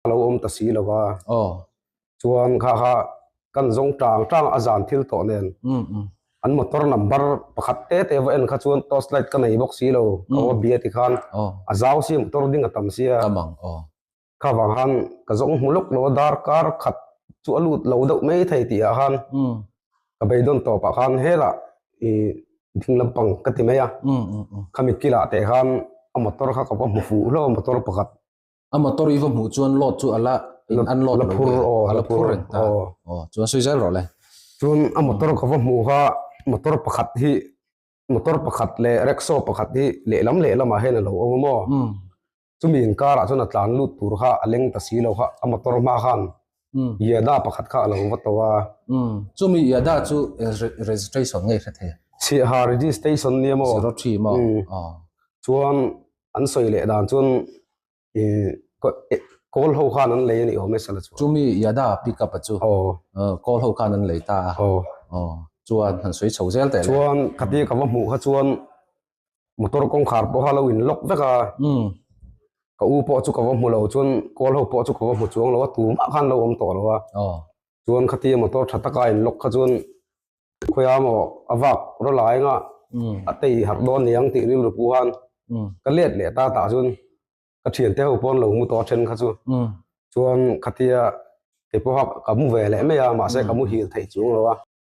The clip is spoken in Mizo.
Lo awm ta si lo va. Chuan kha kha kan zawng tang tang a zan thil tawh nen an motor number pakhat te te va en kha chuan torch light ka nei bawk si lo ka va bia ti khan a zau si motor ding a tam sia kha vang khan ka zawng hmu lawk lo a darkar khat chu a lut lo deuh mai thei tih ah khan ka beidawn tawp ah khan helah i ding lampang ka ti mai a khami kilah teh khan a motor kha ka va hmu fuh hlauh a motor pakhat. A motor i va hmuh chuan load chu a la in unload lo phur aw a la phur reng ta aw chuan sawi zel rawh le. Chuan a motor ka va hmuh kha motor pakhat hi motor pakhat leh rickshaw pakhat hi lehlam lehlamah hian a lo awm a maw chumi inkarah chuan a tlan lut tur kha a leng ta si lo kha a motor hma khan Yada pakhat kha a lo va to a. Chumi Yada chu registration ngei hre thei. Chhiaha registration nia maw. 03 maw. Chuan An sawi leh dan chuan kawl ho khan an lei a nih awm e sala chuan. Chumi Yada pick up a chu kawl ho khan an lei ta a. Chuan han sawi chho zel teh le. Chuan khatia ka va hmuh kha chuan motor kawngkhar pawh kha lo in lock vek a. Ka u pawh chu ka va hmu lo chuan kawl ho pawh chu ka va hmu chuang lo a tumah khan lo awm tawh lo a. Chuan khatia motor tha taka in lock kha chuan Khawiah maw a vak raw lai anga a tei harh dawn niang tih rilru pu khan ka let leh ta tah chuan ka thiante ho pawn lo mu tawh a then kha chu chuan khatia kei pawha ka mu ve leh mai a mahse ka muhil theih chuang lo a.